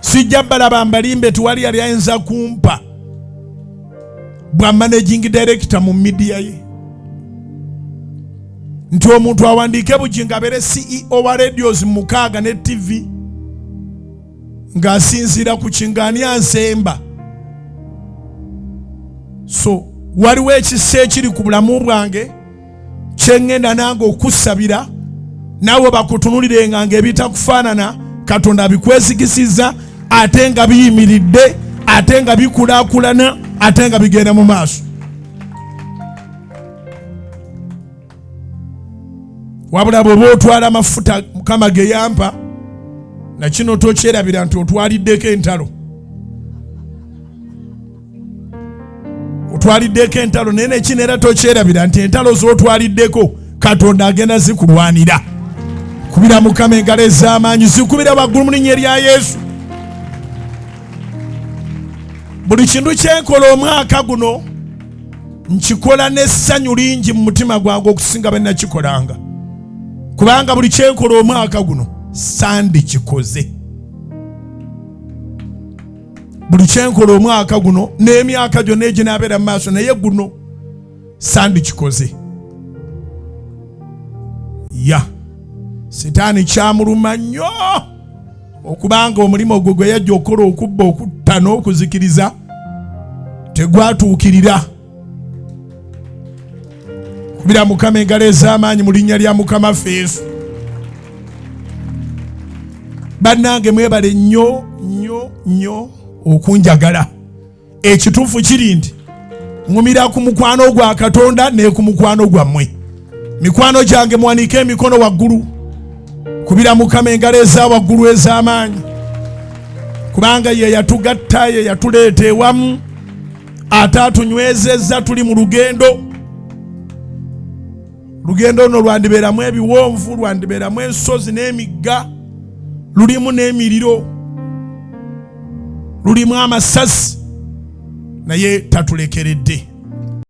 Sijja balaba mbalimbe, tewali yali ayinza kumpa bwa managing director mu media ye, nti omuntu awandiike Bugingo abeere CEO wa radios 6 ne TV ng'asinziira ku kingaani ansemba. So waliwo ekisa ekiri ku bulamu bwange kyeŋŋenda nange okusabira, naawe bakutunulirenga ng'ebitakufaanana Katonda abikwesigisiza, ate nga biyimiridde, ate nga bikulaakulana, ate nga bigenda mu maaso. Wabula bw'oba otwala amafuta Mukama ge yampa, na kino tokyerabira nti otwaliddeko entalo. Otwaliddeko entalo, naye nekino era tokyerabira nti entalo z'otwaliddeko Katonda agenda zikulwanira. Kubira Mukama engalo ez'amaanyi, zikubira waggulu mu linnya erya Yesu. Buli kintu kyenkola omwaka guno nkikola n'essanyu lingi mu mutima gwange okusinga bwe nakikolanga, kubanga buli kyenkola omwaka guno sandikikoze. Buli kyenkola omwaka guno n'emyaka gyonna eginaabeera mu maaso, naye guno sandikikoze. Ya Sitaani kyamuluma nnyo okubanga omulimu gwe gwe yajja okukola, okubba, okutta n'okuzikiriza, tegwatuukirira. Kubira Mukama engalo ez'amaanyi mu linnya lya Mukama ffe Yesu. Bannange mwebale nnyo nnyo nnyo okunjagala. Ekituufu kiri nti ŋumira ku mukwano gwa Katonda ne ku mukwano gwammwe. Mikwano gyange, muwanike emikono waggulu, kubira Mukama engalo eza waggulu ez'amaanyi, kubanga ye yatugatta, ye yatuleeta ewamu, ate atunywezezza. Tuli mu lugendo. Olugendo luno lwandibeeramu ebiwonvu, lwandibeeramu ensozi n'emigga, lulimu n'emiriro, lulimu amasasi, naye tatulekeredde.